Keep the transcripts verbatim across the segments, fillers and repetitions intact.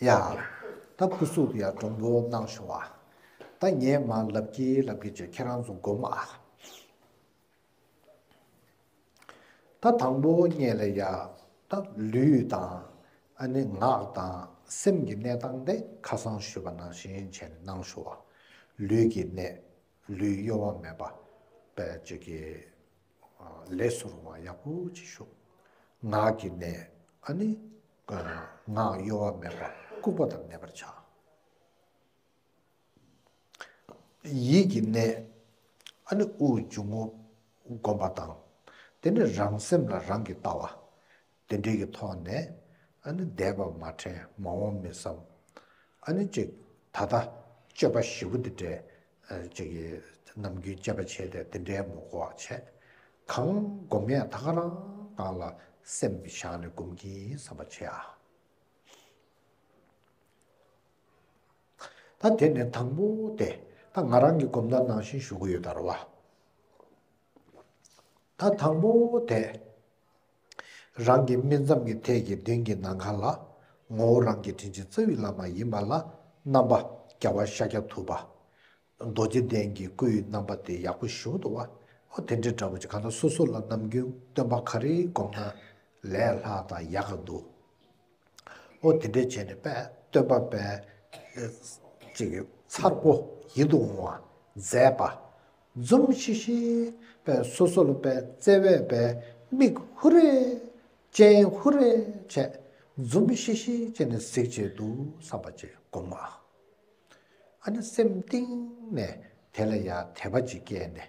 ཡ། ད་སྐུ་གཟུགས་དེ་ཡ་གྲུང་པོ་གནང་ཤོག་ཨ། ད་ངས་མ་ལབ་ཀྱི་ལབ་ཀྱི་བྱས་ཁྱེད་རང་ཚོ་སྒོམ་ཨ། ད་དང་པོ་ངས་ལ་ཡ། ད་ལུས་དང་། ཨ་ནི་ངག་དང་སེམས་ཀྱི་གནས་སྟངས་དེ་ཁ་སང་ཞུས་པ་ནང་བཞིན་བྱས་ནས་གནང་ཤོག་ཨ། ལུས་ཀྱི་གནས། ལུས་གཡོ་བ་མེད་པ། པའི་ཅིག་གི་ལས་སུ་རུང་བ་ཡག་པོ་ཅིག་ཞུགས། ངག་གི་གནས། ཨ་ནི། ངག་གཡོ་བ་མེད་པར་ལྐུགས་པ་དང་གནས་པར་བྱ། ཡིད་ཀྱི་གནས། ཨ་ནི་དབུགས་འབྱུང་རྔུབ་སྒོམ་པ་དང་། དེ་ནི་རང་སེམས་ལ་རང་གིས་ལྟ་བ། དེ་འདྲའི་གི་ཐོག་ནས། ཨ་ནི་འདས་པ་མ་དྲན་མ་འོངས་མི་བསམ། ཨ་ནི་ཅིག་ད་ལྟ་སྤྱོད་པ་ཞེ་པོ་དེ་འདྲའི་ཅིག་གི་ནམ་རྒྱུན་སྤྱོད་པ་བྱས་ཏེ་དེ་འདྲའི་མི་དགོས་པ་བྱས། གང་སྒོམ་ཡས་ད་ག་རང་རང་ལ་སེམས་བཞག་ནས་སྒོམ་གྱིན་བསམ་པ་བྱས་ཨ། ད་དེ་ནས་དང་པོ་དེ། ད་ང་རང་གི་སྒོམ་སྟངས་ནང་བཞིན་ཞུ་གི་ཡོད་ད་རེད་བ། ད་དང་པོ་དེ། རང་གི་སྨིན་མཚམས་ཀྱི་ཐད་ཀྱི་མདུན་གྱི་ནམ་མཁའ་ལ། ངོ་བོ་རང་གི་དྲིན་ཅན་རྩ་བའི་བླ་མ་ཡིན་པ་ལ་རྣམ་པ་རྒྱལ་བ་ཤཱཀྱ་ཐུབ་པ། རྡོ་རྗེ་གདན་གྱི་སྐུའི་རྣམ་པ་དེ་ཡག་པོ་ཞུ་འདུག་བ། ཨོ་དེ་འདྲའི་འདྲ་པོ་ཅིག་གང་ལྟར་སོ་སོ་ལ་ནམ་རྒྱུན་སྟོན་པ་ག་རེ་སྒོམ་ན་ལས་སླ་དང་ཡག་ག་འདུག་ཨོ་དེ་འདྲས་བྱས་ནས་པས་སྟོན་པ་པས་ཅིག་མཚར་པོ་ཡིད་དུ་འོང་བ་མཛད་པ། འཛུམ་ཤིག་ཤིག་པས་སོ་སོ་ལ་པས་བརྩེ་བས་པས་མིག་ཧུ་རེ། སྤྱན་ཧུ་རེ་བྱས། འཛུམ་ཤིག་ཤིག་བྱས་ནས་གཟིགས་བྱས་འདུག་བསམ་པ་ཅིག་སྒོམ་པ། ཨ་ནི་སེམས་གཏིང་ནས་དེ་ལ་ཡང་དད་པ་ཅིག་སྐྱེས་ནས།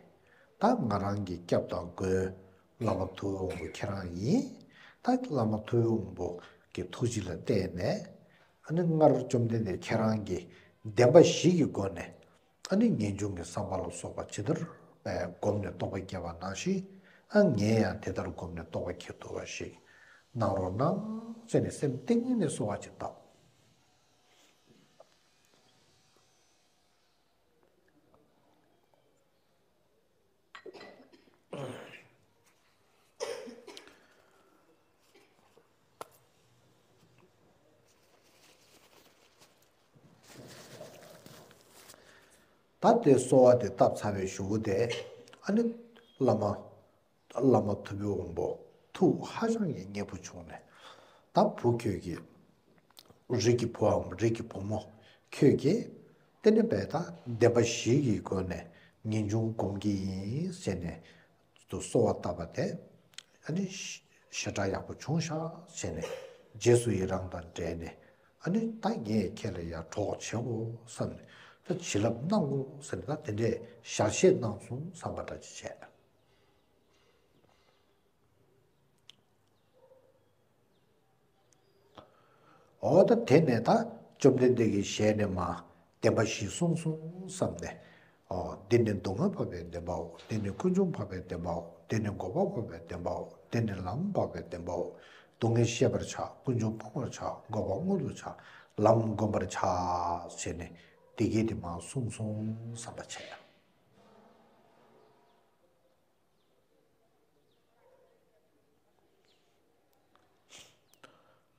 ད་ང་རང་གི་སྐྱབས་དང་མགོན་བླ་མ་ཐུབ་དབང་པོ་ཁྱེད་རང་ཡིན། ད་བླ་མ་ཐུབ་དབང་པོ་གི་ཐུགས་རྗེ་ལ་བརྟེན་ནས། ཨ་ནི་སྔར་བཅོམ་ལྡན་འདས་ཁྱེད་རང་གིས་བདེན་པ་བཞི་གི་སྒོ་ནས། ཨ་ནི་ངེས་འབྱུང་གི་བསམ་པ་ལ་སོགས་པ་ཇི་ལྟར་བསྒོམས་ནས་རྟོགས་པ་སྐྱེ་བ་ནང་བཞིན། ཨ་ངས་ཡང་དེ་ལྟར་བསྒོམས་ནས་རྟོགས་པ་སྐྱེ་ཐུབ་པ་ཞིག་གནང་རོགས་གནང་ཟེར་ནས་སེམས་གཏིང་ནས་གསོལ་བ་ཅིག་བཏབ། ད་དེ་གསོལ་བ་དེ་བཏབ་ཚར་བའི་གཞུག་གུ་དེ། ཨ་ནི་བླ་མ། བླ་མ་ཐུབ་པའི་དབང་པོ་ཐུགས་ཧ་ཅང་གི་མཉེས་པོ་བྱུང་ནས། ད་བུ་ཁྱོད་ཀྱིས། རིགས་ཀྱི་བུའམ་རིགས་ཀྱི་བུ་མོ་ཁྱོད་ཀྱིས། དེ་ནི་བས་ད་བདེན་པ་བཞི་གི་སྒོ་ནས་ངེས་འབྱུང་སྒོམ་གྱི་ཡིན་ཟེར་ནས་དུ་གསོལ་བ་བཏབ་པ་དེ། ཨ་ནི་ཞེ་དྲག་ཡག་པོ་བྱུང་ཤག་ཟེར་ནས་རྗེས་སུ་ཡི་རང་དང་འབྲེལ་ནས། ཨ་ནི་ད་ངས་ཁྱེད་ལ་ཡར་གྲོགས་བྱེད་དགོས་བསམ་ནས། ད་བྱིན་རླབས་གནང་དགོས་ཟེར་ནས་ད་དེ་འདྲས་ཞལ་བཞེས་གནང་སོང་བསམ་པ་འདྲ་ཅིག་བྱས། འོ་ད་དེ་ནས་ད་བཅོམ་ལྡན་འདས་ཀྱི་ཞལ་ནས་མ་བདེན་པ་བཞི་གསུངས་སོང་བསམ་ནས། འོ་འདི་ནི་སྡུག་བསྔལ་འཕགས་པའི་བདེན་པའོ། འདི་ནི་ཀུན་འབྱུང་འཕགས་པའི་བདེན་པའོ། འདི་ནི་འགོག་པ་འཕགས་པའི་བདེན་པའོ། འདི་ནི་ལམ་འཕགས་པའི་བདེན་པའོ། སྡུག་བསྔལ་ཤེས་པར་བྱ། ཀུན་འབྱུང་སྤང་བར་བྱ། འགོག་པ་མངོན་དུ་བྱ། ལམ་བསྒོམ་པར་བྱ། ཟེར་ནས་འདི་སྐད་དེ་མ་གསུངས་སོང་བསམ་པ་བྱས།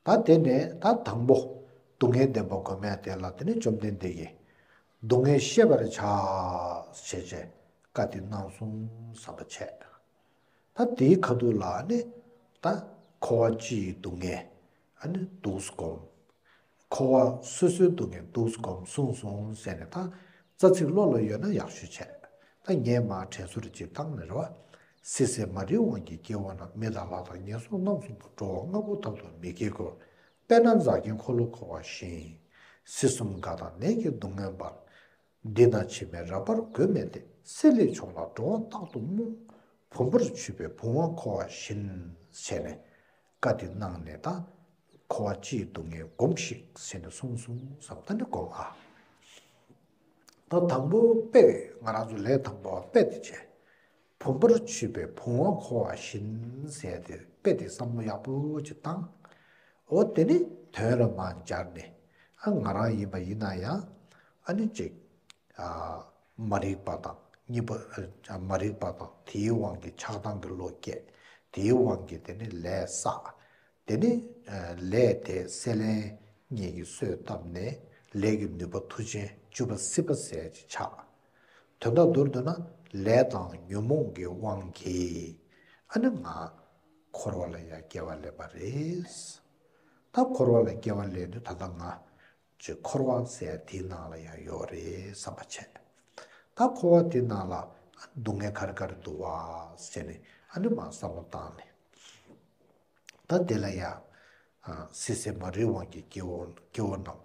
ད་དེ་ནས་ད་དང་པོ་སྡུག་བསྔལ་བདེན་པ་སྒོམ་ཡ་དེ་ལ་དེ་ནས་བཅོམ་ལྡན་འདས་ཀྱིས་སྡུག་བསྔལ་ཤེས་པར་བྱ་ཞེས་བྱས་བཀའ་དེ་གནང་སོང་བསམ་པ་བྱས། ད་དེའི་ཁ་ཐུག་ལ་ནི་ད་འཁོར་བ་སྤྱིའི་སྡུག་བསྔལ་ཨ་ནི་འདུག་སེ་སྒོམ། འཁོར་བ་སོ་སོའི་སྡུག་བསྔལ་འདུག་སེ་སྒོམ་གསུངས་སོང་ཟེར་ནས་ད་རྩ་ཚིག་བློ་ལ་ཡོད་ན་ཡག་ཤོས་བྱས། ད་ངས་མར་དྲན་གསོ་རེ་ཅིག་བཏང་ནས་རེད་བ། སྲིད་ཟེར་མ་རིག་དབང་གིས་སྐྱེ་བ་ན། མི་དང་ལྷ་དང་ངན་སོང་རྣམ་གསུམ་དུ། འགྲོ་བ་ལྔ་པོ་ཐབས་དང་མི་སྐྱེ་ཁུར། དཔེར་ན་འཛག་གི་འཁོར་ལོ་འཁོར་བ་བཞིན། སྲིད་གསུམ་རྒ་དང་ནད་ཀྱི་སྡུག་བསྔལ་འབར། འདི་ན་འཆི་མེད་རབ་འབར་དགོས་མེད་དེ། སྲེད་ལས་བྱུང་ལ་འགྲོ་བ་རྟག་ཏུ་རྨོངས། བུམ་པར་ཆུད་པའི་བུམ་དབང་འཁོར་བ་བཞིན། ཟེར་ནས་བཀའ་དེ་གནང་ནས་ད་འཁོར་བ་སྤྱིའི་སྡུག་བསྔལ་སྒོམས་ཤིག་ཟེར་ནས་གསུངས་སོང་བསམ། ད་ནི་སྒོམ་ཨ། ད་དང་པོ་དཔེ་ང་རང་ཚོ་ལས་དང་པོ་དཔེ་དེ་བྱས། བུམ་པར་ཆུད་པའི་བུམ་དབང་འཁོར་བ་བཞིན་ཟེར་ཏེ་དཔེ་དེ་བསམ་བློ་ཡག་པོ་ཅིག་བཏང་། འོ་དེ་ནི་དོན་ལ་མར་སྦྱར་ནས། ཨ་ང་རང་ཡིན་པ་ཡིན་ན་ཡང་ཨ་ནི་ཅིག་ཨ་མ་རིག་པ་དང་གཉིས་པ། ཨ་མ་རིག་པ་དང་དེའི་དབང་གིས་ཆགས་སྡང་གི་བློ་སྐྱེ། དེའི་དབང་གིས་དེ་ནི་ལས་བསགས། དེ་ནི་ཨ་ལས་དེ་སྲེད་ལེན་ ངེད་ཀྱིས་གསོས་བཏབ་ནས་ལས་ཀྱི་ནུས་པ་མཐུ་ཆེན་བཅུ་པ་སྲིད་པ་ཟེར་ཅིག་ཆགས། དོན་དག་མདོར་བསྡུ་ན་ལས་དང་ཉོན་མོངས་ཀྱི་དབང་གིས་ཨ་ནི་ང་འཁོར་བ་ལ་ཡང་སྐྱེ་བ་ལེན་པ་རེད། ད་འཁོར་བ་ལ་སྐྱེ་བ་ལེན་དུས་ད་ལྟ་ང་ཅིག་འཁོར་བ་ཟེར་དེའི་ནང་ལ་ཡང་ཡོད་རེད་བསམ་པ་བྱས། ད་འཁོར་བ་དེའི་ནང་ལ་སྡུག་བསྔལ་ག་རེ་ག་རེ་འདུག་བ་ཟེར་ནས་ཨ་ནི་མར་བསམ་བློ་བཏང་ནས། ད་དེ་ལ་ཡང་སྲིད་ཞི་མ་རིག་དབང་གིས་སྐྱེ་བོ་སྐྱེ་བོ་རྣམས།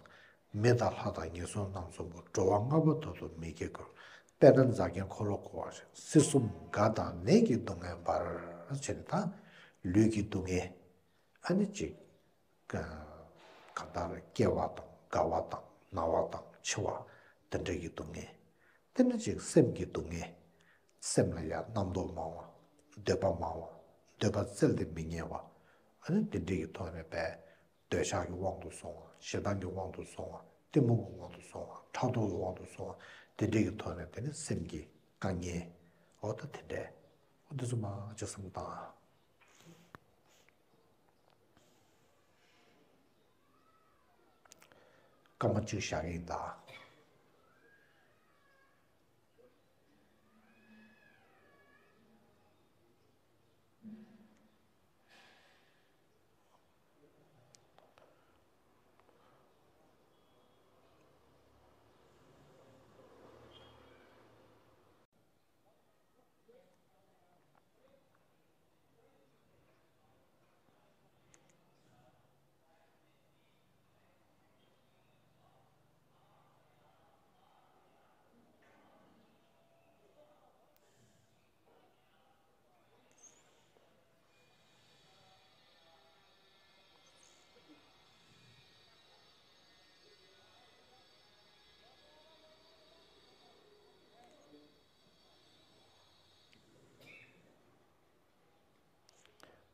མི་དང་ལྷ་དང་ངན་སོང་རྣམས་གསུམ་པོ། འགྲོ་བ་ལྔ་པོ་དོན་དུ་མི་སྐྱེ་ཁུལ། དཔེར་ན་འཛག་གིན་འཁོར་ལོ་བསྐོར་བ་བཞིན། སྲིད་གསུམ་དགའ་དང་ནད་ཀྱི་སྡུག་བསྔལ་འབར། བྱས་ནས་ད་ལུས་ཀྱི་སྡུག་བསྔལ་ཨ་ནི་གཅིག་གང་ལྟར་སྐྱེ་བ་དང་རྒ་བ་དང་ན་བ་དང་འཆི་བ་དེ་འདྲ་གི་སྡུག་བསྔལ། དེ་ནས་ཅིག་སེམས་ཀྱི་སྡུག་བསྔལ། སེམས་ལ་ཡང་རྣམ་རྟོག་མང་བ། འདོད་པ་མང་བ། འདོད་པ་རྩད་དེ་མི་ཉལ་བ། ཨ་ནི་དེ་འདྲ་གི་ཐོག་ནས་བས། འདོད་ཆགས་ཀྱི་དབང་དུ་སོང་བ། ཞེ་སྡང་གི་དབང་དུ་སོང་བ། གཏི་མུག་གི་དབང་དུ་སོང་བ། ཕྲག་དོག་གི་དབང་དུ་སོང་བ། དེ་འདྲ་གི་ཐོག་ནས་དེ་ནི་སེམས་ཀྱི་དཀའ་ངལ། འོ་ད་དེ་འདྲ། འོ་དེ་ཚོ་མང་ཆེ་བསམ་བཏང་། སྐར་མ་གཅིག་བཞག་གི་ཡིན་ད།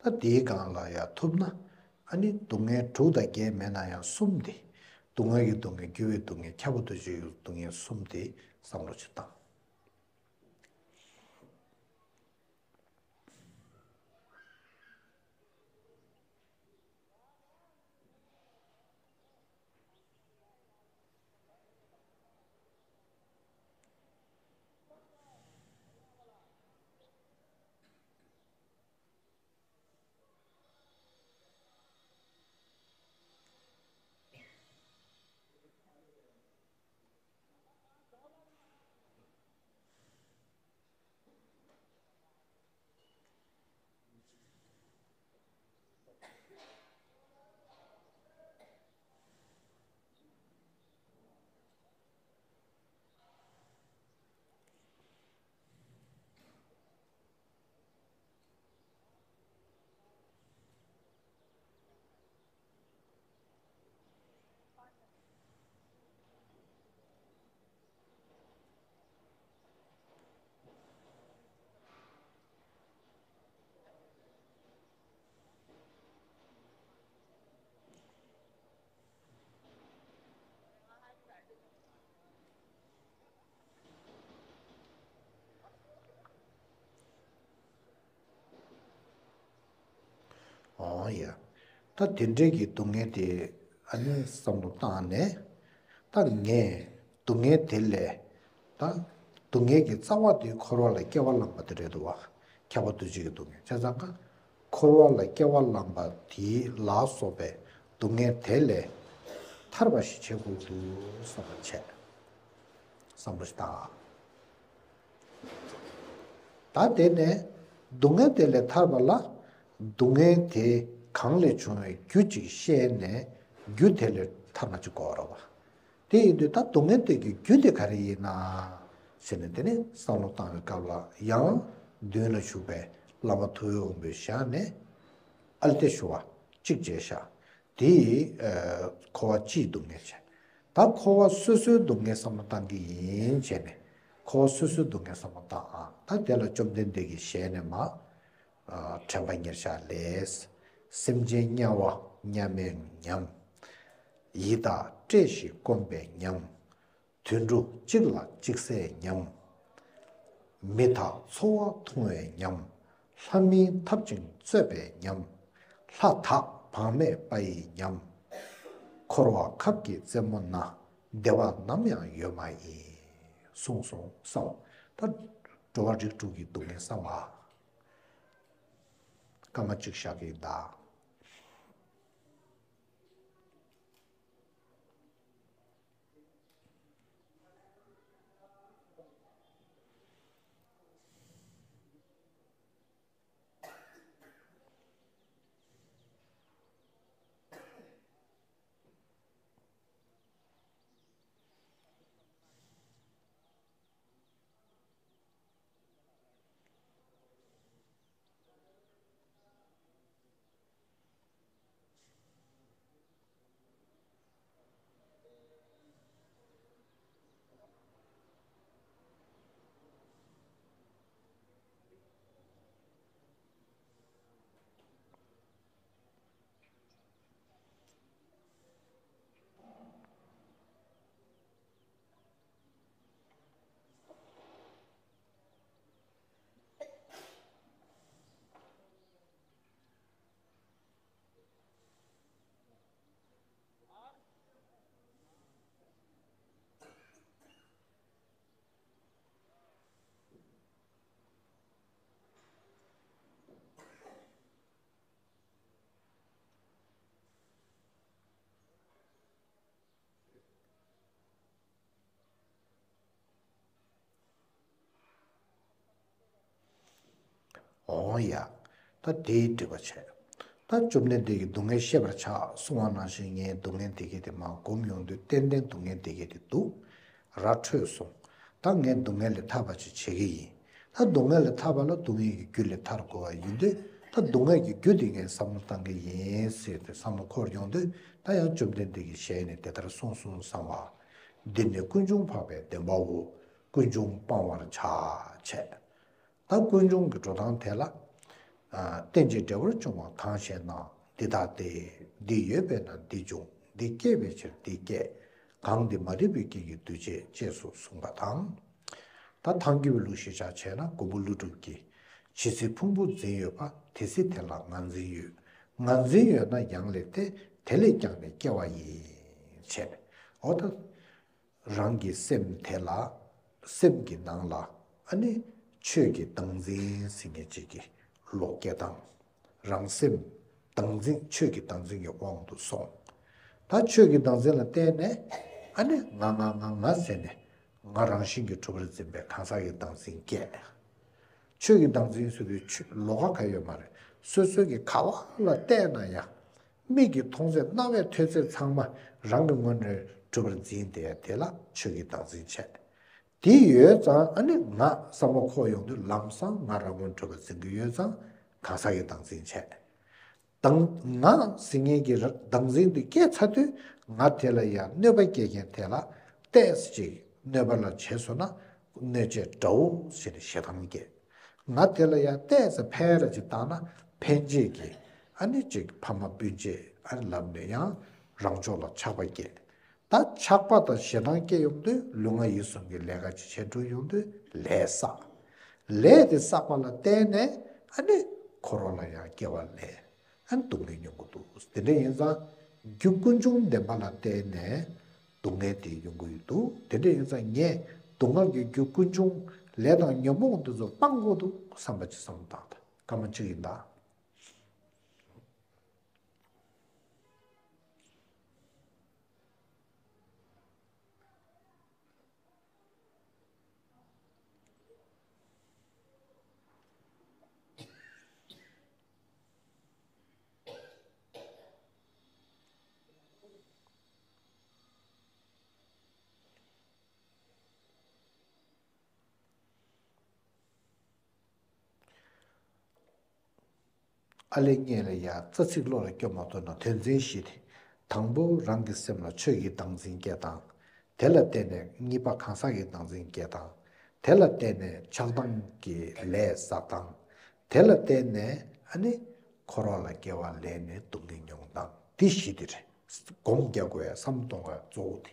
ད་དེའི་སྒང་ལ་ཡང་ཐུབ་ན། ཨ་ནི་སྡུག་བསྔལ་དྲུག་དང་བརྒྱད་མེད་ན་ཡང་གསུམ་དེ། སྡུག་བསྔལ་གྱི་སྡུག་བསྔལ། འགྱུར་བའི་སྡུག་བསྔལ། ཁྱབ་པ་འདུ་བྱེད་ཀྱི་སྡུག་བསྔལ་གསུམ་དེ་བསམ་བློ་ཅིག་བཏང་། ཨོ་ཡ། ད་དེ་འདྲའི་གི་སྡུག་བསྔལ་དེ་ཨ་ནི་བསམ་བློ་བཏང་ནས། ད་ངས་སྡུག་བསྔལ་དེ་ལས། ད་སྡུག་བསྔལ་གྱི་རྩ་བ་དེ་འཁོར་བ་ལ་སྐྱེ་བ་བླངས་པ་དེ་རེད་འདུག་བ། ཁྱབ་པ་འདུ་བྱེད་ཀྱི་སྡུག་བསྔལ་བྱས་ཙང་ཀ། འཁོར་བ་ལ་སྐྱེ་བ་བླངས་པ་དེ་ལ་སོགས་པའི་སྡུག་བསྔལ་དེ་ལས་ཐར་པ་ཞིག་བྱེད་དགོས་འདུག་བསམ་པ་བྱས། བསམ་བློ་ཞིག་བཏང་། ད་དེ་ནས་སྡུག་བསྔལ་དེ་ལས་ཐར་པ་ལ། སྡུག་བསྔལ་དེ་གང་ལས་བྱུང་བའི་རྒྱུ་ཅིག་ཤེས་ནས་རྒྱུ་དེ་ལས་ཐར་པ་ཅིག་དགོས་རེད་བ། དེ་ཡིན་དུས་ད་སྡུག་བསྔལ་དེ་གི་རྒྱུ་དེ་ག་རེ་ཡིན་ན། ཟེར་ནས་དེ་ནས་བསམ་བློ་བཏང་བའི་སྐབས་ལ་ཡང་མདུན་ལ་བཞུགས་པའི་བླ་མ་ཐུབ་པའི་དབང་པོས་བཞག་ནས་ཨལ་ཏེ་ཞུ་བ་གཅིག་བྱས་ཤག་དེ་ཡི་འཁོར་བ་སྤྱིའི་སྡུག་བསྔལ་བྱས། ད་འཁོར་བ་སོ་སོའི་སྡུག་བསྔལ་བསམ་བློ་བཏང་གི་ཡིན་བྱས་ནས། འཁོར་བ་སོ་སོའི་སྡུག་བསྔལ་བསམ་བློ་བཏང་ཨ། ད་དེ་ལ་བཅོམ་ལྡན་འདས་ཀྱི་ཞལ་ནས་མར། དྲན་པ་ཉེར་བཞག་ལས། སེམས་ཅན་དམྱལ་བ་མཉམ་མེད་ཉམས། ཡི་དྭགས་བཀྲེས་ཤིང་སྐོམ་པའི་ཉམས། དུད་འགྲོ་གཅིག་ལ་གཅིག་བསད་ཉམས། མི་དག་འཚོ་བ་ཐུང་བའི་ཉམས། ལྷ་མིན་འཐབ་ཅིང་རྩོད་པའི་ཉམས། ལྷ་དག་བག་མེད་པ་ཡི་ཉམས། འཁོར་བ་ཁབ་ཀྱི་རྩེ་མོ་ན། བདེ་བ་ནམ་ཡང་ཡོད་མ་ཡིན། གསུངས་སོང་བསམ། ད་འགྲོ་བ་རིགས་དྲུག་གི་སྡུག་བསྔལ་བསམ་པ། སྐར་མ་གཅིག་བཞག་གི་ཡིན་ད། འོང་ཡ། ད་དེའི་འགྲེལ་པ་བྱས། ད་བཅོམ་ལྡན་འདས་ཀྱིས་སྡུག་བསྔལ་ཤེས་པར་བྱ་གསུང་བ་ནང་བཞིན་ངས་སྡུག་བསྔལ་དེ་གས་དེ་མར་སྒོམ་ཡོང་དུས་ཏན་ཏན་སྡུག་བསྔལ་དེ་གས་དེ་འདུག་ར་འཕྲོད་སོང་། ད་ངས་སྡུག་བསྔལ་ལས་ཐར་བ་ཅིག་བྱེད་ཀྱི་ཡིན། ད་སྡུག་བསྔལ་ལས་ཐར་བ་ལ་སྡུག་བསྔལ་གྱི་རྒྱུ་ལས་ཐར་དགོས་པ་ཡིན་དུས། ད་སྡུག་བསྔལ་གྱི་རྒྱུ་དེ་ངས་བསམ་བློ་བཏང་གི་ཡིན་ཟེར་ཏེ་བསམ་བློ་འཁོར་ཡོང་དུས། ད་ཡང་བཅོམ་ལྡན་འདས་ཀྱི་ཞལ་ནས་དེ་ལྟར་གསུངས་གསུངས་བསམ་པ། འདི་ནི་ཀུན་འབྱུང་འཕགས་པའི་བདེན་པའོ། ཀུན་འབྱུང་སྤང་བར་བྱ། བྱས། ད་ཀུན་འབྱུང་གི་འགྲོ་སྟངས་དེ་ལ། ཨ། རྟེན་ཅིང་འབྲེལ་བར་འབྱུང་བ་གང་ཞེ་ན། འདི་ལྟ་སྟེ། འདི་ཡོད་པས་ན་འདི་འབྱུང་། འདི་སྐྱེས་པའི་ཕྱིར་འདི་སྐྱེ། གང་འདི་མ་རིག་པའི་རྐྱེན་གྱིས་འདུ་བྱེད། ཅེས་སུ་གསུངས་པ་དང་། ད་ཐལ་འགྱུར་བའི་ལུགས་ཤེས་བྱ་བྱས་ན་མགོན་པོ་ཀླུ་སྒྲུབ་ཀྱིས། ཇི་སྲིད་ཕུང་པོ་འཛིན་ཡོད་པ། དེ་སྲིད་དེ་ལ་ང་འཛིན་ཡོད། ང་འཛིན་ཡོད་ན་ཡང་ལས་ཏེ། དེ་ལས་ཀྱང་ནི་སྐྱེ་བ་ཡིན། བྱས། འོ་ད། རང་གི་སེམས་དེ་ལ། སེམས་ཀྱི་ནང་ལ་ཨ་ནི་ཆོས་ཀྱི་བདག་འཛིན་ཟེར་མཁན་ཅིག་གི་ལོག་སྐྱེ་སྟངས། རང་སེམས་བདག་འཛིན། ཆོས་ཀྱི་བདག་འཛིན་གྱི་དབང་དུ་སོང་། ད་ཆོས་ཀྱི་བདག་འཛིན་ལ་བརྟེན་ནས་ཨ་ནི་ང་ང་ང་ང་ཟེར་ནས་ང་རང་བཞིན་གྱིས་གྲུབ་པར་འཛིན་པའི་གང་ཟག་གི་བདག་འཛིན་སྐྱེ། ཆོས་ཀྱི་བདག་འཛིན་ཟེར་དུས་ཆོས་ལོགས་ཀ་ག་ཡོད་མ་རེད། སོ་སོ་གི་ག་བ་ལ་བལྟས་ན་ཡང་། མིག་གིས་མཐོང་ཚད། རྣ་བས་ཐོས་ཚད་ཚང་མ་རང་གི་ངོས་ནས་གྲུབ་པར་འཛིན་བསྡད་དེ་ལ་ཆོས་ཀྱི་བདག་འཛིན་བྱས། དེ་ཡོད་ཙང་ཨ་ནི་ང་བསམ་བློ་འཁོར་ཡོང་དུས་ལམ་སང་ང་རང་ངོས་གྲུབ་པར་འཛིན་གྱི་ཡོད་ཙང་གང་ཟག་གི་བདག་འཛིན་བྱས། དང་། ང་ཟེར་མཁན་གྱི་ར- བདག་འཛིན་དེ་སྐྱེས་ཚར་དུས་ང་དེ་ལ་ཡང་གནོད་པ་སྐྱེལ་མཁན་དེ་ལ་ཏོག་ཙམ་ཅིག་གནོད་པ་ལ་བྱས་སོང་ན་གནོད་བྱེད་དགྲ་བོ་ཟེར་ནས་ཞེ་སྡང་སྐྱེ། ང་དེ་ལ་ཡང་ཏོག་ཙམ་ཕན་ར་ཅིག་བཏང་ན་ཕན་བྱེད་ཀྱི་ཨ་ནི་ཅིག་ཕ་མ་སྤུན་མཆེད་ཨ་ནི་ལབ་ནས་ཡང་རང་ཕྱོགས་ལ་ཆགས་པ་སྐྱེ། ད་ཆགས་པ་དང་ཞེ་སྡང་སྐྱེ་ཡོང་དུས་ལུས་ངག་ཡིད་གསུམ་གྱི་ལས་ཀ་ཅིག་བྱེད་འགྲོ་ཡོང་དུས་ལས་བསགས། ལས་དེ་བསགས་པ་ལ་བརྟེན་ནས་ཨ་ནི་འཁོར་བ་ལ་ཡང་སྐྱེ་བ་ལེན། ཨ་ནི་སྡུག་བསྔལ་མྱོང་གི་འདུག་དེ་འདྲ་ཡིན་ཙང་རྒྱུ་ཀུན་འབྱུང་བདེན་པ་ལ་བརྟེན་ནས་སྡུག་བསྔལ་དེ་ཡོང་གི་ཡོད་འདུག་དེ་འདྲ་ཡིན་ཙང་ངས་སྡུག་བསྔལ་གྱི་རྒྱུ་ཀུན་འབྱུང་ལས་དང་ཉོན་མོངས་འདི་ཚོ་སྤང་དགོས་འདུག་བསམ་པ་ཅིག་བསམ་བློ་བཏང་དང་། སྐར་མ་གཅིག་ཡིན་ད། ཨ་ལས་སྔོན་ལ་ཡང་རྩ་ཚིག་བློ་ལ་སྐྱོར་མ་ཐུབ་ན་དོན་ཚན་བཞི་དེ། དང་པོ་རང་གི་སེམས་ལ་ཆོས་ཀྱི་བདག་འཛིན་སྐྱེ་སྟངས། དེ་ལ་བརྟེན་ནས་གཉིས་པ་གང་ཟག་གི་བདག་འཛིན་སྐྱེ་སྟངས། དེ་ལ་བརྟེན་ནས་ཆགས་སྡང་གི་ལས་བསགས་སྟངས། དེ་ལ་བརྟེན་ནས་ཨ་ནི་འཁོར་བ་ལ་སྐྱེ་བ་ལེན་ནས་སྡུག་བསྔལ་མྱོང་སྟངས་འདི་བཞི་དེ་རེད། སྒོམ་རྒྱག་དགོས་ཡ་བསམ་གཏོང་བ་གཙོ་བོ་དེ།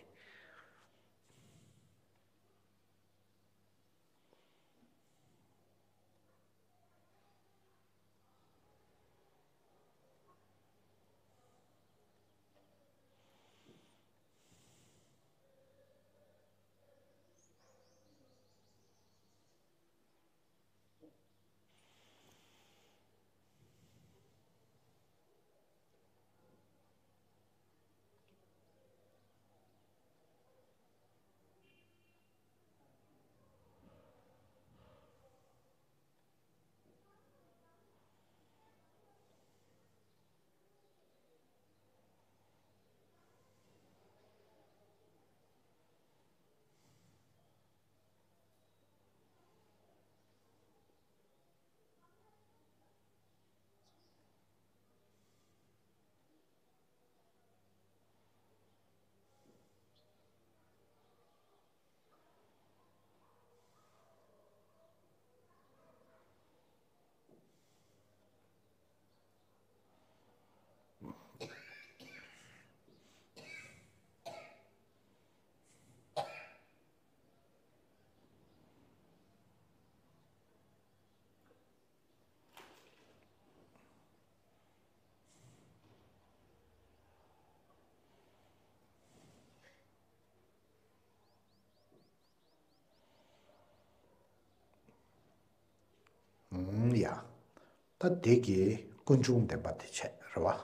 ད་དེ་གི་ཀུན་འབྱུང་བདེན་པ་དེ་བྱས་རེད་བ།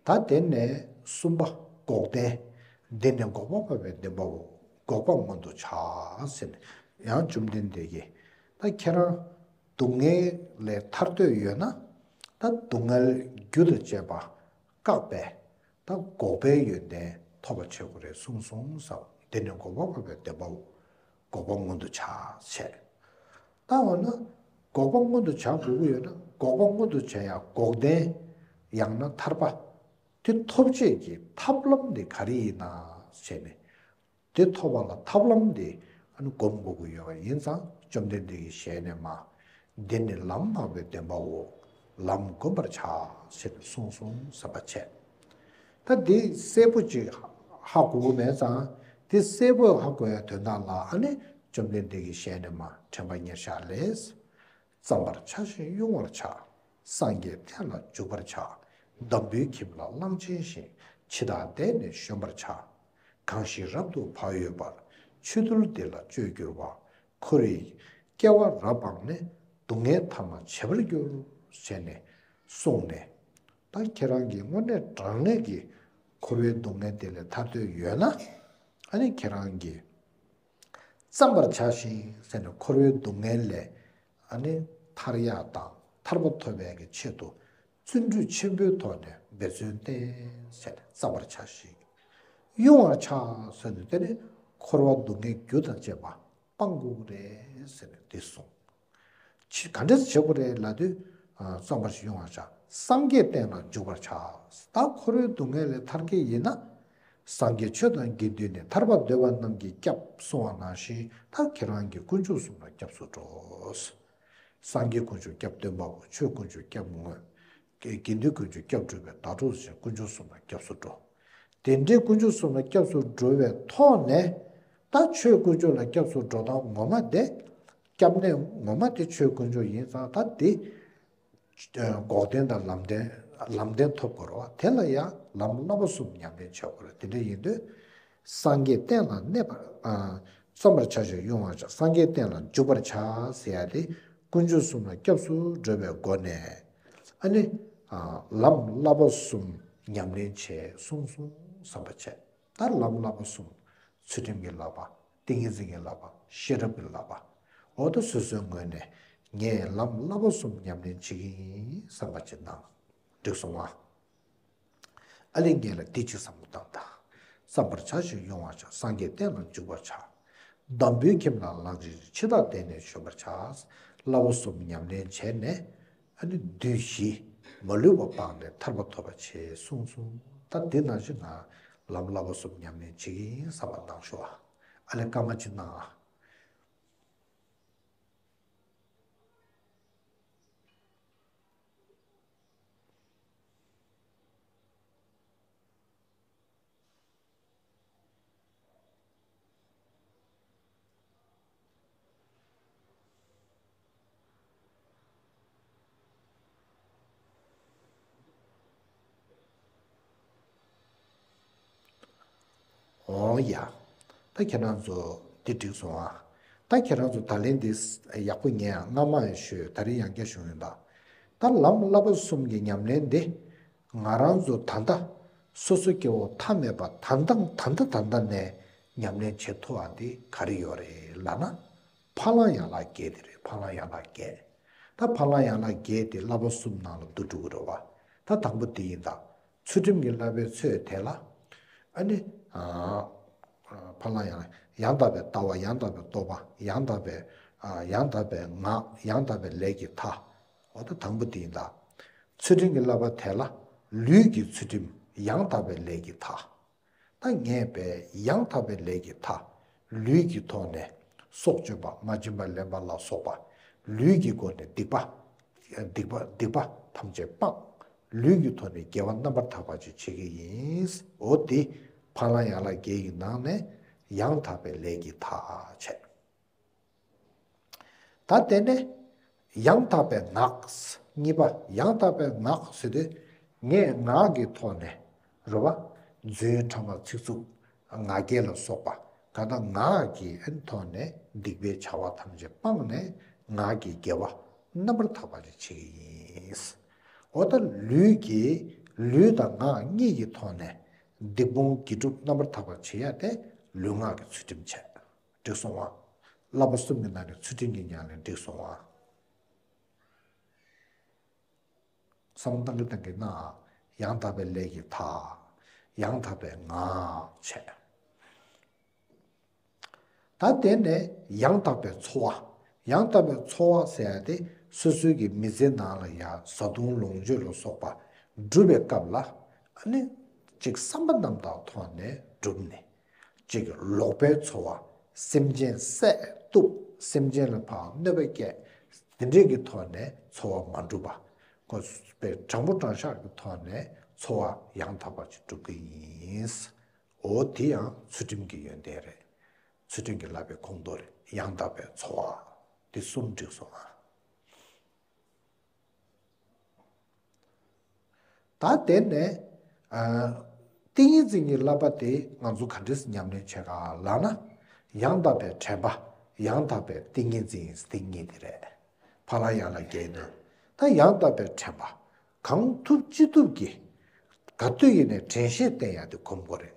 ད་དེ་ནས་གསུམ་པ་འགོག་བདེན། འདི་ནི་འགོག་པ་མེད་པའི་བདེན་པའོ། འགོག་པ་མངོན་དུ་བྱ་ཟེར་ནས་ཡང་བཅོམ་ལྡན་འདས་ཀྱིས། ད་ཁྱེད་རང་སྡུག་བསྔལ་ལས་ཐར་འདོད་ཡོད་ན། ད་སྡུག་བསྔལ་རྒྱུ་དང་བཅས་པ་བཀག་པའི། ད་འགོག་པའི་ཡོན་ཏན་ཐོབ་པ་བྱེད་དགོས་རེད་གསུངས་སོང་ཟེར། འདི་ནི་འགོག་པ་མེད་པའི་བདེན་པའོ། འགོག་པ་མངོན་དུ་བྱ་བྱས། ད་འོ་ན། འགོག་པ་མངོན་དུ་བྱ་དགོས་ཀྱི་ཡོད་ན། འགོག་པ་མངོན་དུ་བྱ་ཡ་འགོག་བདེན། ཡང་ན་ཐར་པ། དེ་ཐོབ་བྱེད་ཀྱི་ཐབས་ལམ་དེ་ག་རེ་ཡིན་ན་བྱས་ནས། དེ་ཐོབ་པ་ལ་ཐབས་ལམ་དེ་ཨ་ནི་སྒོམ་དགོས་ཀྱི་ཡོད་པ་ཡིན་ཙང་བཅོམ་ལྡན་འདས་ཀྱི་ཞལ་ནས་མར། འདི་ནི་ལམ་འཕགས་པའི་བདེན་པའོ། ལམ་བསྒོམ་པར་བྱ། ཞེས་གསུངས་སོང་ཟེར་བ་བྱས། ད་འདི་གསལ་པོ་ཅིག་ཧ་གོ་གི་མེད་ཙང་། འདི་གསལ་པོ་ཧ་གོ་ཡ་དོན་དག་ལ་ཨ་ནི་བཅོམ་ལྡན་འདས་ཀྱི་ཞལ་ནས་མར་དྲན་པ་ཉེར་བཞག་ལས། བརྩམ་པར་བྱ་ཞིང་དབྱུང་བར་བྱ། སངས་རྒྱས་བསྟན་ལ་འཇུག་པར་བྱ། འདམ་བུའི་ཁྱིམ་ལ་གླང་ཆེན་བཞིན། འཆི་བདག་འདས་ནས་གཞོམ་པར་བྱ། གང་ཞིག་རབ་ཏུ་བག་ཡོད་པར། ཆོས་ཐུལ་འདི་ལ་སྤྱོད་འགྱུར་བ། འཁོར་བའི་སྐྱེ་བ་རབ་སྤངས་ནས། སྡུག་བསྔལ་ཐ་མ་བྱེད་པར་འགྱུར། ཞེས་ནས་གསུངས་ནས། ད་ཁྱེད་རང་གིས་དངོས་གནས་དྲང་གནས་ཀྱི་འཁོར་བའི་སྡུག་བསྔལ་དེ་ལས་ཐར་འདོད་ཡོད་ན། ཨ་ནི་ཁྱེད་རང་གིས། བརྩམ་པར་བྱ་ཞིང་ཟེར་ནས་འཁོར་བའི་སྡུག་བསྔལ་ལས་ཨ་ནི་ཐར་ཡག་དང་ཐར་པ་ཐོབ་པའི་གི་ཆེད་དུ་བརྩོན་འགྲུས་ཆེན་པོའི་ཐོག་ནས་འབད་བརྩོན་བསྟེན་ཟེར་ནས་བརྩམ་པར་བྱ་ཞིང་། དབྱུང་བར་བྱ་ཟེར་ནས་དེ་ནི་འཁོར་བ་སྡུག་བསྔལ་རྒྱུ་དང་བཅས་པ་སྤང་དགོས་རེད་ཟེར་ནས་འདི་གསུངས། ཅི་ག་འདྲས་བྱེད་དགོས་རེད་ལབ་དུས། ཨ། བརྩམ་པར་དབྱུང་བར་བྱ། སངས་རྒྱས་བསྟན་ལ་འཇུག་པར་བྱ། ད་འཁོར་བའི་སྡུག་བསྔལ་ལས་ཐར་གྱི་ཡིན་ན། སངས་རྒྱས་ཆོས་དང་དགེ་འདུན་ནི། ཐར་པར་འདོད་པ་རྣམས་ཀྱི་སྐྱབས་གསུངས་པ་ནང་བཞིན། ད་ཁྱེད་རང་གིས་དཀོན་མཆོག་གསུམ་ལ་སྐྱབས་སུ་འགྲོ། སངས་རྒྱས་དཀོན་མཆོག་སྐྱབས་སྟོན་པའོ། ཆོས་དཀོན་མཆོག་སྐྱབས་མངོན། དགེ་དགེ་འདུན་དཀོན་མཆོག་སྐྱབས་སྒྲུབ་པའི་ཟླ་གྲོགས་ཟེར། དཀོན་མཆོག་གསུམ་ལ་སྐྱབས་སུ་འགྲོ། དེ་འདྲའི་དཀོན་མཆོག་གསུམ་ལ་སྐྱབས་སུ་འགྲོ་བའི་ཐོག་ནས། ད་ཆོས་དཀོན་མཆོག་ལ་སྐྱབས་སུ་འགྲོ་སྟངས་ངོ་མ་དེ། སྐྱབས་གནས་ངོ་མ་དེ་ཆོས་དཀོན་མཆོག་ཡིན་ཙང་། ད་དེ་འགོག་བདེན་དང་ལམ་བདེན། ལམ་བདེན་ཐོབ་དགོས་རེད་བ། དེ་ལ་ཡང་ལམ་བསླབ་པ་གསུམ་ཉམས་ལེན་བྱེད་དགོས་རེད། དེ་འདྲ་ཡིན་དུས། སངས་རྒྱས་བསྟན་ལ་གནས་པར། ཨ། བརྩམ་པར་བྱ་ཞིང་དབྱུང་བར་བྱ། སངས་རྒྱས་བསྟན་ལ་འཇུག་པར་བྱ་ཟེར་ཡ་དེ། དཀོན་མཆོག་གསུམ་ལ་སྐྱབས་སུ་འགྲོ་བའི་སྒོ་ནས། ཨ་ནི། ཨ། ལམ་བསླབ་པ་གསུམ་ཉམས་ལེན་བྱས་གསུངས་སོང་ཟེར་བ་བྱས། ད་ལམ་བསླབ་པ་གསུམ། ཚུལ་ཁྲིམས་ཀྱི་བསླབ་པ། ཏིང་ངེ་འཛིན་གྱི་བསླབ་པ། ཤེས་རབ་ཀྱི་བསླབ་པ། འོ་ད་སོ་སོའི་ངོས་ནས་ངས་ལམ་བསླབ་པ་གསུམ་ཉམས་ལེན་བྱེད་ཀྱི་ཡིན་བསམ་པ་ཅིག་གནང་། འགྲིག་སོང་ང་། ཨ་ལས་ངས་ལ་འདི་གཅིག་བསམ་བློ་བཏང་དང་། བརྩམ་པར་བྱ་ཞིང་དབྱུང་བར་བྱ། སངས་རྒྱས་བསྟན་ལ་འཇུག་པར་བྱ། འདམ་བུའི་ཁྱིམ་ལ་གླང་ཆེན། འཆི་བདག་འདས་ནས་གཞོམ་པར་བྱ། བསླབ་པ་གསུམ་ཉམས་ལེན་བྱས་ནས། ཨ་ནི་བདུད་བཞི་མ་ལུས་པ་སྤངས་ནས་ཐར་པ་ཐོབ་པར་བྱེད་གསུངས་སོང་། ད་འདི་ནང་བཞིན་ང་ལམ་བསླབ་པ་གསུམ་ཉམས་ལེན་བྱེད་ཀྱི་ཡིན་བསམ་པ་གནང་ཤོག་ཨ། ཨ་ལས་སྐར་མ་གཅིག་གནང་ཨ། འོང་ཡ། ད་ཁྱེད་རང་ཚོ་འདི་འགྲིག་སོང་ཨ། ད་ཁྱེད་རང་ཚོ་ད་ལན་འདི་ཡག་པོ་ཉན་ཨ། སྔ་མ་ཡང་ཞུས། ད་རིང་ཡང་བསྐྱར་ཞུ་ཡིན་ད། ད་ལམ་བསླབ་པ་གསུམ་གྱི་ཉམས་ལེན་འདི། ང་རང་ཚོ་ད་ལྟ་སོ་སོ་སྐྱེ་བོ་ཐ་མལ་པ་ད་ལྟ་ད་ལྟ་ད་ལྟ་ནས་ཉམས་ལེན་བྱེད་ཐུབ་པ་འདི་ག་རེ་ཡོད་རེད་ལབ་ན། ཕ་ལམ་ཡན་ལག་བརྒྱད་དེ་རེད། ཕ་ལམ་ཡན་ལག་བརྒྱད། ད་ཕ་ལམ་ཡན་ལག་བརྒྱད་དེ་བསླབ་པ་གསུམ་ནང་ལ་བསྡུ་འགྲོ་གི་རེད་བ། ད་དང་པོ་དེ་ཡིན་ད། ཚུལ་ཁྲིམས་ཀྱི་བསླབ་པའི་ཚོད་དེ་ལ། ཨ་ནི། ཨ། ཕ་ལམ་ཡང་། ཡང་དག་པའི་ལྟ་བ། ཡང་དག་པའི་རྟོགས་པ། ཡང་དག་པའི། ཨ། ཡང་དག་པའི་ངག་ཡང་དག་པའི་ལས་ཀྱི་མཐའ། འོ་ད་དང་པོ་དེ་ཡིན་ད། ཚུལ་ཁྲིམས་ཀྱི་བསླབ་པ་དེ་ལ། ལུས་ཀྱི་ཚུལ་ཁྲིམས། ཡང་དག་པའི་ལས་ཀྱི་མཐའ། ད་ངས་པའི་ཡང་དག་པའི་ལས་ཀྱི་མཐའ། ལུས་ཀྱི་ཐོག་ནས་སྲོག་གཅོད་པ། མ་བྱིན་པ་ལེན་པ་ལ་སོགས་པ། ལུས་ཀྱི་སྒོ་ནས་སྡིག་པ། སྡིག་པ་སྡིག་པ་ཐམས་ཅད་སྤངས། ལུས་ཀྱི་ཐོག་ནས་དགེ་བ་རྣམ་པར་དག་པ་ཅིག་བྱེད་ཀྱི་ཡིན། འོ་དེ་ཕ་ལམ་ཡན་ལག་བརྒྱད་ཀྱི་ནང་ནས་ཡང་དག་པའི་ལས་ཀྱི་མཐའ་བྱས། ད་དེ་ནས་ཡང་དག་པའི་ངག། གཉིས་པ་ཡང་དག་པའི་ངག་ཟེར་དུས། ངས་ངག་གི་ཐོག་ནས་རེད་བ། རྫུན་ཕྲ་མ་ཚིག་རྩུབ། ང་རྒྱལ་ལ་སོགས་པ། གང་ལྟར་ངག་གི་ཐོག་ནས་སྡིག་པའི་བྱ་བ་ཐམས་ཅད་སྤངས་ནས་ངག་གི་དགེ་བ། རྣམ་པར་དག་པ་ཅིག་བྱེད་ཀྱི་ཡིན། འོ་ད་ལུས་ཀྱི་ལུས་དང་ངག་གཉིས་ཀྱི་ཐོག་ནས་སྡིག་སྤོང་དགེ་སྒྲུབ་རྣམ་པར་དག་པ་བྱེད་ཡ་དེ་ལུས་ངག་གི་ཚུལ་ཁྲིམས་བྱས། འགྲིག་སོང་བ། བསླབ་པ་གསུམ་གྱི་ནང་ནས་ཚུལ་ཁྲིམས་ཀྱི་ཉམས་ལེན་འགྲིག་སོང་བ། བསམ་བློ་བཏང་གི་བཏང་གི་ན། ཡང་དག་པའི་ལས་ཀྱི་མཐའ། ཡང་དག་པའི་ངག་བྱས། ད་དེ་ནས་ཡང་དག་པའི་འཚོ་བ། ཡང་དག་པའི་འཚོ་བ་ཟེར་ཡ་དེ་སོ་སོའི་གི་མི་ཚེ་ནང་ལ་ཡ་བཟའ་བཏུང་ལོངས་སྤྱོད་ལ་སོགས་པ་སྒྲུབ་པའི་སྐབས་ལ་ཨ་ནི་ཅིག་བསམ་པ་རྣམ་དག་ཐོག་ནས་སྒྲུབ་ནས། ཅིག་ལོག་པའི་འཚོ་བ། སེམས་ཅན་བསད་གཏུབ། སེམས་ཅན་ལ་ཕར་གནོད་པ་བསྐྱལ། དེ་འདྲས་ཀྱི་ཐོག་ནས་འཚོ་བ་མ་སྒྲུབ་པ། ཁོ་པའི་དྲང་པོ་དྲང་བཞག་གི་ཐོག་ནས་འཚོ་བ་ཡང་དག་པ་ཅིག་སྒྲུབ་ཀྱི་ཡིན། འོ་དེ་ཡང་ཚུལ་ཁྲིམས་ཀྱི་ཡོན་ཏན་རེད། ཚུལ་ཁྲིམས་ཀྱི་བསླབ་པའི་ཁོངས་གཏོགས་རེད། ཡང་དག་པའི་འཚོ་བ། དེ་གསུམ་འགྲིག་སོང་ཨ། ད་དེ་ནས་ཨ། ཏིང་ངེ་འཛིན་གྱི་བསླབ་པ་དེ་ང་ཚོ་ག་འདྲས་ཉམས་ལེན་བྱེད་ག་ལབ་ན། ཡང་དག་པའི་དྲན་པ། ཡང་དག་པའི་ཏིང་ངེ་འཛིན་དེ་གཉིས་དེ་རེད། ཕ་ལ་ཡང་ལ་རྒྱལ་ན། ད་ཡང་དག་པའི་དྲན་པ། གང་ཐུབ་ཅི་ཐུབ་ཀྱིས། ག་དུས་ཡིན་ནའི་དྲན་ཤེས་བསྟེན་ཡག་དེ་གོམས་དགོས་རེད།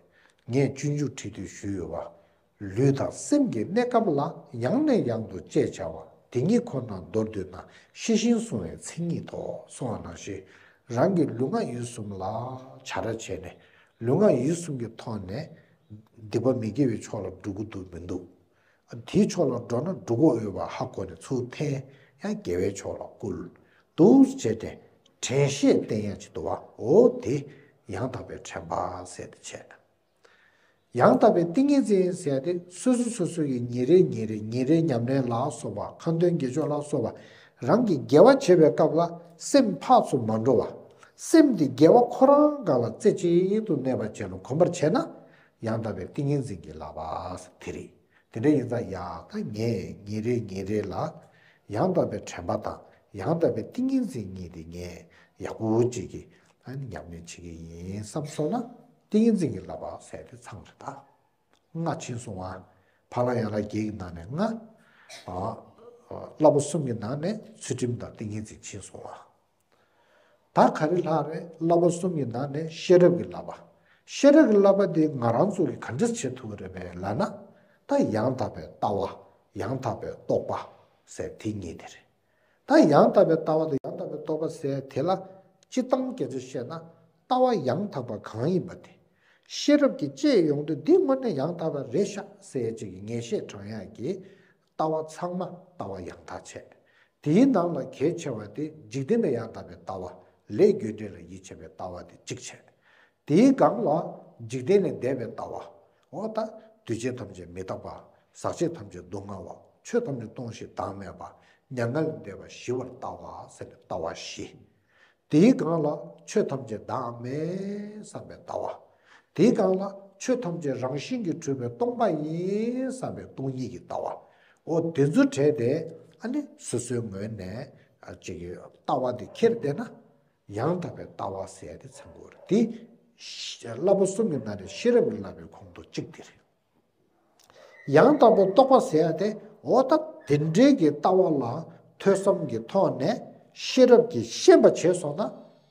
ངས་སྤྱོད་འཇུག་ཁྲིད་དུས་ཞུས་ཡོད་པ། ལུས་དང་སེམས་ཀྱི་གནས་སྐབས་ལ་ཡང་ནས་ཡང་དུ་དཔྱད་བྱ་བ། དེ་ཉིད་ཁོ་ན་མདོར་བསྡུས་ན་ཤེས་བཞིན་བསྲུང་བའི་མཚན་ཉིད་དོ། གསུངས་པ་ནང་བཞིན། རང་གི་ལུས་ངག་ཡིད་གསུམ་ལ་བྱ་ར་བྱས་ནས་ལུས་ངག་ཡིད་གསུམ་གྱི་ཐོག་ནས་སྡིག་པ་མི་དགེ་བའི་ཕྱོགས་ལ་འགྲོ་གི་འདུག་མི་འདུག་དེའི་ཕྱོགས་ལ་འགྲོ་ན་འགྲོ་གི་ཡོད་པ་ཧ་གོ་ནས་ཚུར་འཐེན། ཡང་དགེ་བའི་ཕྱོགས་ལ་བསྐུལ། འདུག་བྱས་ཏེ་དྲན་ཤེས་བསྟེན་ཡ་ཅིག་འདུག་བ། འོ་དེ་ཡང་དག་པའི་དྲན་པ་ཟེར་ཏེ་བྱས། ཡང་དག་པའི་ཏིང་ངེ་འཛིན་ཟེར་ཏེ་སོ་སོ་སོ་སོ་ཡི་ཉིན་རེ་ཉིན་རེ་ཉིན་རེའི་ཉམས་ལེན་ལ་སོགས་པ། ཁ་འདོན་དགེ་སྦྱོར་ལ་སོགས་པ། རང་གི་དགེ་བ་བྱེད་པའི་སྐབས་ལ་སེམས་ཕར་ཚུར་མ་འགྲོ་བ། སེམས་དེ་དགེ་བ་ཁོ་རང་སྒང་ལ་རྩེ་གཅིག་ཏུ་གནས་པ་བྱས་ལ་གོམས་པར་བྱས་ན། ཡང་དག་པའི་ཏིང་ངེ་འཛིན་གྱི་བསླབ་པ་དེ་རེད། དེ་འདྲ་ཡིན་ཙང་ཡ་ད་ངས་ཉིན་རེ་ཉིན་རེ་ལ་ཡང་དག་པའི་དྲན་པ་དང་ཡང་དག་པའི་ཏིང་ངེ་འཛིན་གཉིས་དེ་ངས་ཡག་པོ་ཅིག་གིས་ཨ་ནི་ཉམས་ལེན་བྱེད་ཀྱི་ཡིན་བསམ་སོང་ན། ཏིང་ངེ་འཛིན་གྱི་བསླབ་པ་ཟེར་དེ་ཚང་རེད་ད། ལྔ་ཕྱིན་སོང་ཨ། ཕ་ལ་ཡང་ལ་བརྒྱད་ཀྱི་ནང་ནས་ལྔ། ཨ། བསླབ་པ་གསུམ་གྱི་ནང་ནས་ཚུལ་ཁྲིམས་དང་ཏིང་ངེ་འཛིན་ཕྱིན་སོང་ཨ། ད་ག་རེ་ལྷག་རེད། བསླབ་པ་གསུམ་གྱི་ནང་ནས་ཤེས་རབ་ཀྱི་བསླབ་པ། ཤེས་རབ་ཀྱི་བསླབ་པ་འདི་ང་རང་ཚོ་གིས་ག་འདྲས་བྱེད་ཐུབ་ཀྱི་རེད་པས་ལབ་ན། ད་ཡང་དག་པའི་ལྟ་བ། ཡང་དག་པའི་རྟོག་པ་ཟེར་དེ་གཉིས་དེ་རེད། ད་ཡང་དག་པའི་ལྟ་བ་དང་ཡང་དག་པའི་རྟོག་པ་ཟེར་དེ་ལ་སྤྱིར་བཏང་སྐད་ཆ་བཤད་ན། ལྟ་བ་ཡང་དག་པ་གང་ཡིན་པ་དེ། ཤེས་རབ་ཀྱིས་དཔྱད་ཡོང་དུས་འདི་དངོས་གནས་ཡང་དག་པ་རེད་ཤག་ཟེར་ཅིག་གི་ངེས་ཤེས་དྲང་ཡག་གི་ལྟ་བ་ཚང་མ་ལྟ་བ་ཡང་དག་བྱས། དེའི་ནང་ལ་གལ་ཆེ་བ་དེ་འཇིག་རྟེན་ལ་ཡང་དག་པའི་ལྟ་བ། ལས་རྒྱུ་འབྲས་ལ་ཡིད་ཆེས་པའི་ལྟ་བ་དེ་གཅིག་བྱས། དེའི་སྒང་ལ་འཇིག་རྟེན་ལས་འདས་པའི་ལྟ་བ། འོ་ད་འདུས་བྱས་ཐམས་ཅད་མི་རྟག་པ། ཟག་བཅས་ཐམས་ཅད་སྡུག་བསྔལ་བ། ཆོས་ཐམས་ཅད་སྟོང་ཞིང་བདག་མེད་པ། མྱ་ངན་ལས་འདས་པ་ཞི་བར་ལྟ་བ་ཟེར་བའི་ལྟ་བ་བཞི། དེའི་སྒང་ལ་ཆོས་ཐམས་ཅད་བདག་མེད་བསམ་པའི་ལྟ་བ། དེའི་སྒང་ལ་ཆོས་ཐམས་ཅད་རང་བཞིན་གྱིས་གྲུབ་པའི་སྟོང་པ་ཡིན་བསམ་པའི་སྟོང་ཉིད་ཀྱི་ལྟ་བ། འོ་དེ་ཚོ་བྲལ་ཏེ་ཨ་ནི་སོ་སོའི་ངོས་ནས་ཨ་ཅིག་ལྟ་བ་དེ་ཁྱེར་བསྡད་ན། ཡང་དག་པའི་ལྟ་བ་ཟེར་ཡ་དེ་ཚང་དགོས་རེད་དེ། བསླབ་པ་གསུམ་གྱི་ནང་ནས་ཤེས་རབ་ཀྱི་བསླབ་པའི་ཁོངས་གཏོགས་གཅིག་དེ་རེད། ཡང་དག་པའི་རྟོག་པ་ཟེར་ཡ་དེ། འོ་ད་དེ་འདྲའི་གི་ལྟ་བ་ལ་ཐོས་བསམ་གྱི་ཐོག་ནས་ཤེས་རབ་ཀྱིས་ཤེས་པ་བྱས་སོང་ན་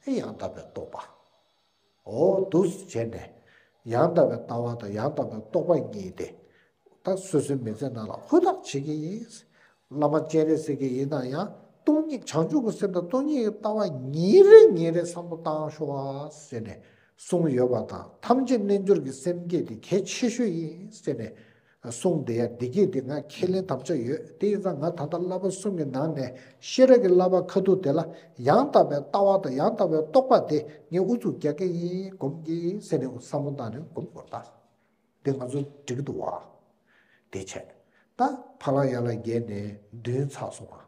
ཨེ་ཡང་དག་པའི་རྟོག་པ། འོ་འདུག་སེ་བྱས་ནས་ཡང་དག་པའི་ལྟ་བ་དང་ཡང་དག་པའི་རྟོག་པ་གཉིས་དེ། ད་སོ་སོའི་མི་ཚེ་ནང་ལ་ཧུར་ཐག་བྱེད་ཀྱི་ཡིན། བླ་མ་སྤྱན་རས་གཟིགས་ཀྱི་ཡིན་ན་ཡང་སྟོང་ཉིད་བྱང་ཆུབ་ཀྱི་སེམས་དང་སྟོང་ཉིད་ཀྱི་ལྟ་བ་ཉིན་རེ་ཉིན་རེ་བསམ་བློ་བཏང་ཤོག་ཨ་ཟེར་ནས་གསུངས་ཡོད་པ་དང་། ཐམས་ཅད་རྣལ་འབྱོར་གྱི་སེམས་བསྐྱེད་དེ་གལ་ཆེ་ཤོས་ཡིན་ཟེར་ནས་གསུངས་བསྡད་ཡ་འདི་སྐད་དེ་ང་ཁས་ལེན་དམ་བཅའ་ཡོད། དེ་ཡིན་ཙང་ང་ད་ལྟ་བསླབ་པ་གསུམ་གྱི་ནང་ནས་ཤེས་རབ་ཀྱི་བསླབ་པ་ཁ་ཐུག་དེ་ལ་ཡང་དག་པའི་ལྟ་བ་དང་ཡང་དག་པའི་རྟོག་པ་དེ་ངས་ཨུ་ཚུགས་རྒྱག་གི་ཡིན། སྒོམ་གྱི་ཡིན་ཟེར་ནས་བསམ་བློ་བཏང་ནས་སྒོམ་དགོས་ད། དེ་ང་ཚོ་འགྲིག་འདུག་བ། དེ་བྱས། ད་ཕ་ལ་ཡ་ལ་བརྒྱད་ནས་བདུན་ཚར་སོང་བ།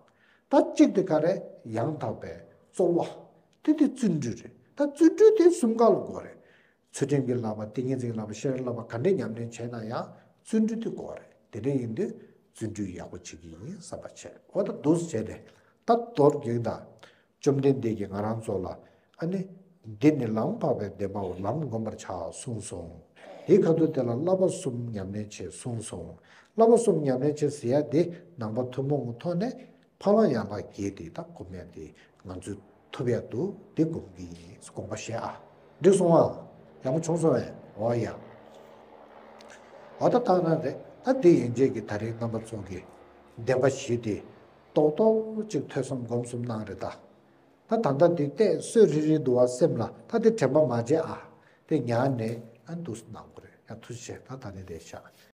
ད་གཅིག་དེ་ག་རེ། ཡང་དག་པའི་རྩོལ་བ། དེ་དེ་བརྩོན་འགྲུས་རེད། ད་བརྩོན་འགྲུས་དེ་གསུམ་ཀ་ལ་དགོས་རེད། ཚུལ་ཁྲིམས་ཀྱི་བསླབ་པ། ཏིང་ངེ་འཛིན་གྱི་བསླབ་པ། ཤེས་རབ་བསླབ་པ་ག་འདྲས་ཉམས་ལེན་བྱས་ན་ཡང་བརྩོན་འགྲུས་དེ་དགོས་རེད། དེ་འདྲས་ཡིན་དུས་བརྩོན་འགྲུས་ཡག་པོ་བྱེད་ཀྱི་ཡིན་བསམ་པ་བྱས། འོ་ད་འདུག་སེ་བྱས་ནས་ད་མདོར་བསྡུས་ན། བཅོམ་ལྡན་འདས་ཀྱིས་ང་རང་ཚོ་ལ་ཨ་ནི། འདི་ནི་ལམ་འཕགས་པའི་བདེན་པའོ། ལམ་བསྒོམ་པར་བྱ་གསུངས་སོང་། དེའི་ཁ་ཐུག་དེ་ལ་བསླབ་པ་གསུམ་ཉམས་ལེན་བྱེད་གསུངས་སོང་། བསླབ་པ་གསུམ་ཉམས་ལེན་བྱེད་ཟེར་ཡ་དེ་ནང་པ་ཐུན་མོང་གི་ཐོག་ནས་ ཕ་ལ་ཡང་ལ་གྱེས་ཏེ་ད་སྒོམ་ཡ་དེ་ང་ཚོས་ཐུབ་ཡ་འདུག་དེ་སྒོམ་གྱི་ཡིན་དགོངས་པ་བཞེས་ཨ། འགྲིག་སོང་ཨ། ཡག་པོ་བྱུང་སོང་བས། འོ་ཡ། འོ་ད་ད་ན་རེད། ད་དེ་ཡན་ཆད་ཀྱི་ད་རེས་རྣམ་པ་ཚོ་གི་བདེན་པ་བཞི་དེ་རྡོག་རྡོག་ཅིག་ཐོས་བསམ་སྒོམ་གསུམ་གནང་རེད་ད། ད་ད་ལྟ་འདི་བལྟས་སོད་རི་རི་འདུག་བ་སེམས་ལ། ད་དེ་དྲན་པ་མ་བརྗེད་ཨ། དེ་ཉར་ནས་ཨ་འདུག་སེ་གནང་དགོས་རེད། ཡང་ཐུགས་རྗེ་ཆེ། ད་ད་ནི་བསྡད་བཞག